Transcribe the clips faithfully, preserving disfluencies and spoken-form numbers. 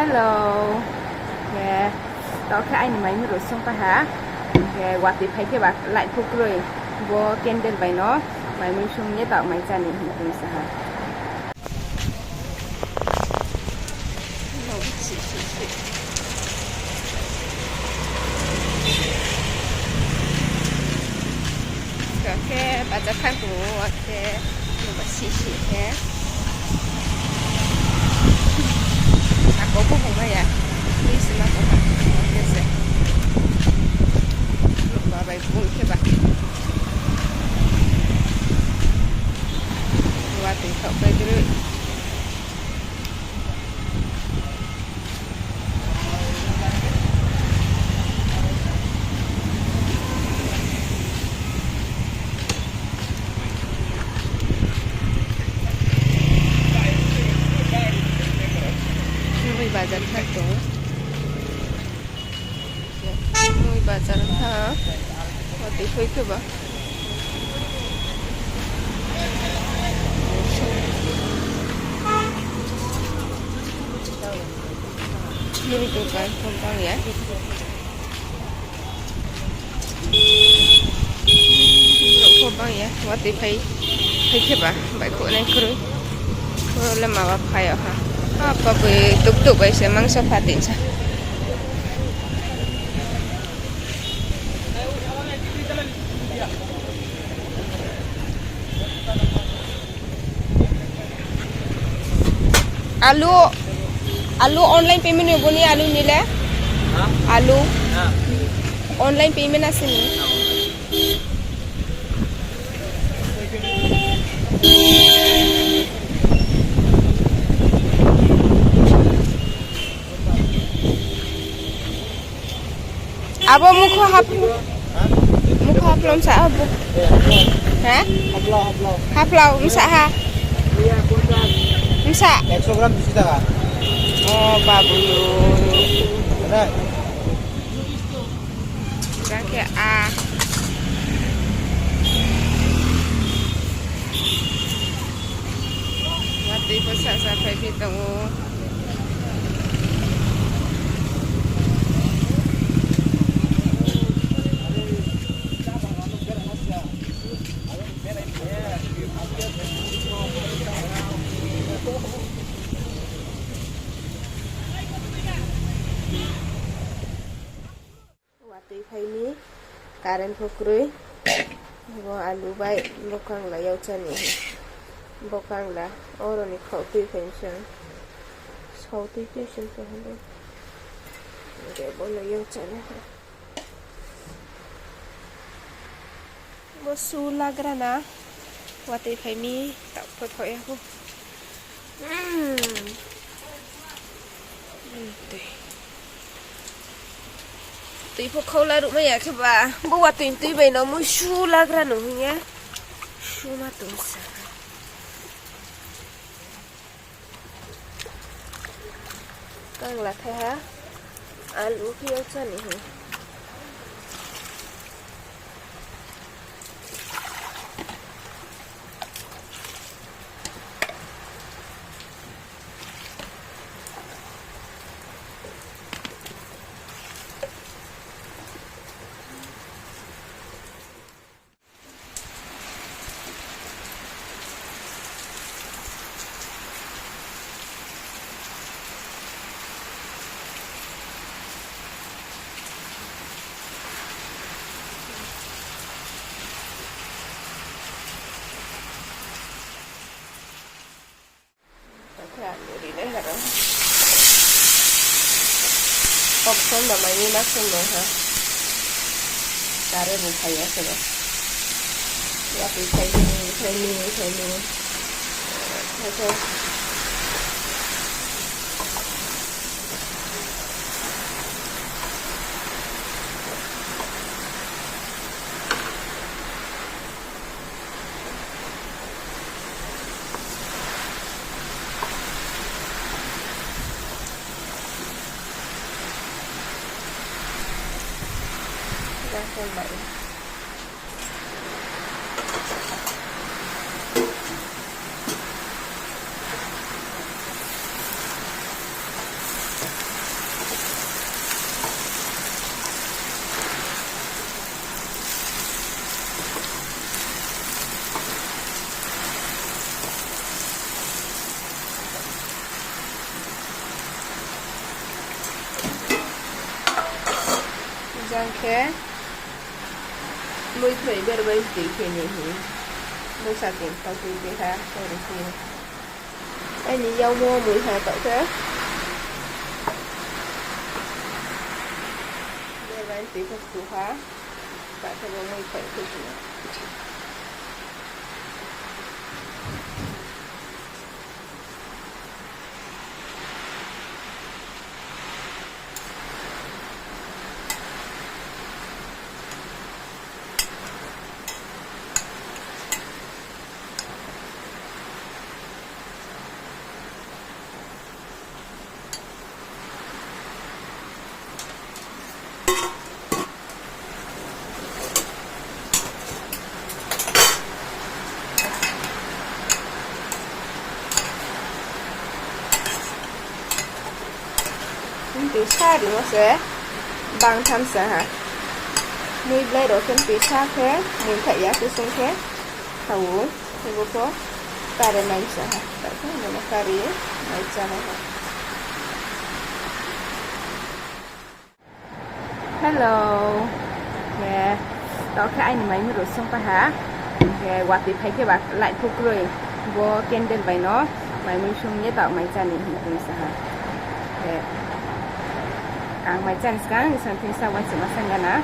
Hello. Khe, taoh khe aini maimui rao songpai ha. Khe watoi phai khe ba light pho kroi. Bo candle bai no maimui song ye taoh mai chá ni hing tong sa ha. Khe bazar thanng tong ou, khe nuba sisi khe. Ako bo hongmai ya. Tui sima tong ha. Khe se. Nuba bai bung khe ba. Watoi khaoh pai droi. Mui bazar thanng tong ou. Mui bazar thanng. Watoi phai khe ba. Mui dokan pho bang ya. Borok pho bang ya, watoi phai, phai khe ba, baihkhouh nai kroi. Oro le ma ba phai ya ha. Apa boi tuk tuk bai se mangsa pha tin sa. Alu, alu online payment ni boni alu ni le? Ha? Alu. Ha. Online payment ase ni. Abo mukho hap-, mukho haplo msa abo. Ha? Haplo msa ha. Msa. Ekso gram bisi taka. O babu yo. Jang khe a. Watoi pho sasa phai phi tong ou. Watoi phai mi, current pho kroi. Bo alu bai bo kangla yaucha ni. Bo kangla, oro ni khaoh tui phai mi se. Saoh tui tui se tong ha bo. Hingkhe bo no yaucha ni. Bo su lagra na, watoi phai mi, taoh pho thaoh ya kho. Tui. Tui pho khaula ruhmai ya khe ba, bo watoi tui bai no mui su lagra no hing ye. Su ma tong sa. Kangla thai ha, alu khe yaucha ni hing. Option ba mai ni ma sung no ha. Kare bo phai ya se ba. Ya tui phai ni, phai ni, phai ni. Phai khe. Jang khe, mui khroi ber bai tui khe ni hi. Mui sa ting tau tui khe ha, sorry khe. Aini yagmo mui ha tau khe. Ber bai tui khe su ha. Tau khe bo mui khroi khe su. Tui sa rimo se bang tham sa ha. Mui blai rao khe tui sa khe, mui thaih ya khe sung khe, tau, khe bo pho kare mai sa ha. Tau khe, nono kari mai chánai ha. Hello. Khe, tau khe aini mai mui rao sung pai ha. Khe watoi phai khe ba light pho kroi. Bo candle bai no mai mui sung ye tau mai chá ni hing tong sa ha. Khe, ang mai chá ni skang, isang thing sa uaing se ma sang gana.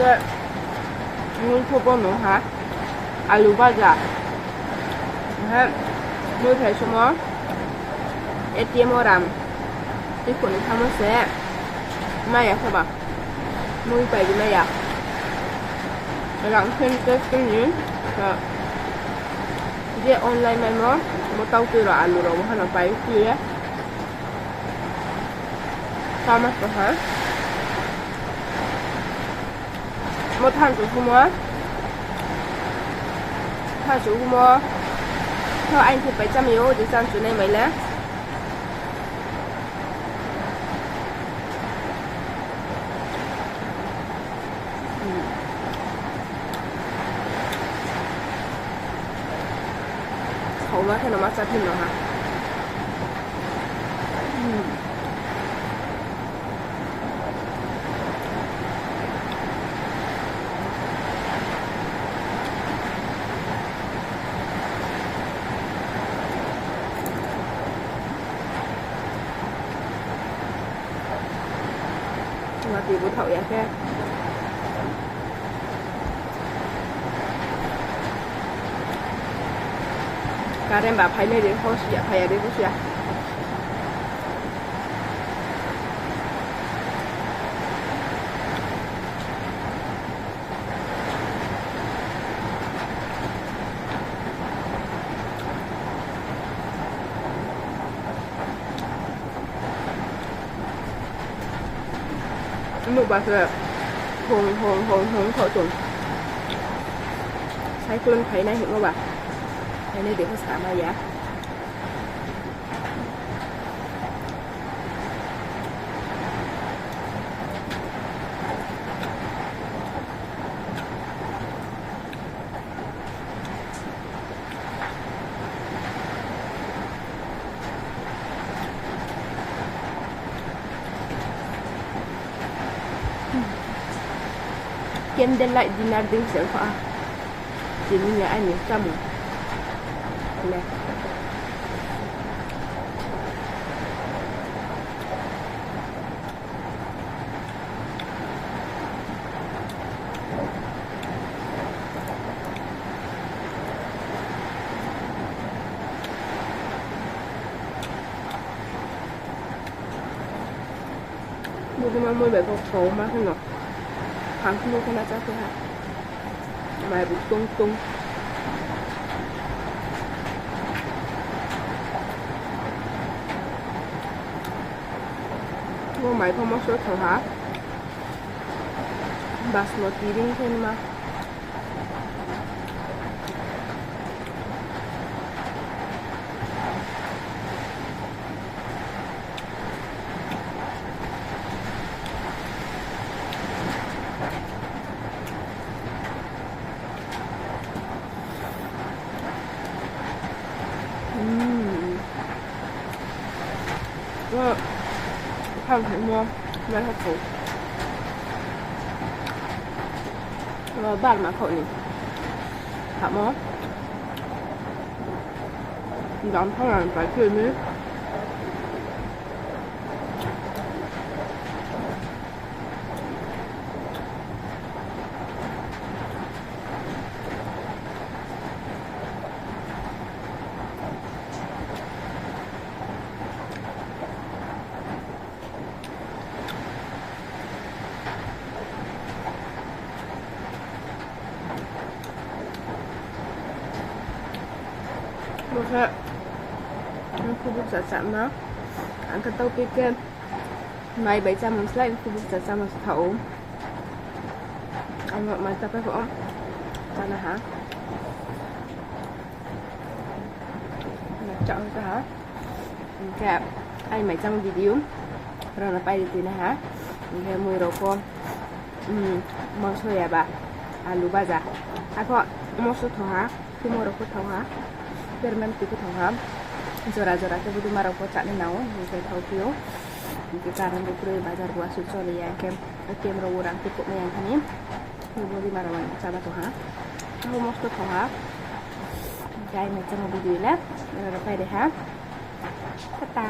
Ye, mui pho bo no ha, alu baja. He, mui phai sumo, A T M o rang, tei kho ni thamo se, maya khe ba. Mui pai ri mai ya. Rang khe ni test khe ni, je online maimo, bo tau tui rao alu rao bo hano pai khe ye. Tama se ha. Bo thansu humo. Thansu humo. Tho aini khe pai chámai ou, je thansu nai mai le. Khauma khe no ma chá phi no ha. Watoi búthaoh ya khe. Current ba phainai de, hor si ya, phai ya de, bo si ya. Nuh ba se hong hong hong hong kho tong. Cyclone phainai hingmo ba. Phainai de khe sama ya. Candle light dinner dei se kho a. Tini le aini chámung le. Bujima mui bai kho khauma khe no. Thang khulu khe na chá khe ha. Mai bu tong tong. Bo mai pho moso thang ha. Basmati ring khe ma. Thang thangmo, mai ha thou. Ro bar ma khou ni. Thamo. Dam thang ang pai khe ni. Bo khe, ang khubuk cha chámo. Ang khe tau pi khe, mai bai chámung slái khubuk cha chámo se thaoh ou. Ang no mai ta pai pho, chána ha. Mai chá ong ta ha. Hing khe, ai mai chámo video rao no pai ri tuinai ha. Hing khe mui rao pho, mm, moso ya ba, alu baja. Apho moso thao ha, thimo rao pho thao ha. Permanent pho thao ha. Jora jora khe bodei ma rao pho chánai nang ou, hing khe thao phi ou. Hing khe current bo kroi, bazar bo asuh choli ya, hing khe A T M rao bo rang khe kouhmai ya thani. Bodei ma rao ang chába thao ha. Abo mosto thao ha. Hing khe ai mai chámo video le, rao no pai ri ha. Tata.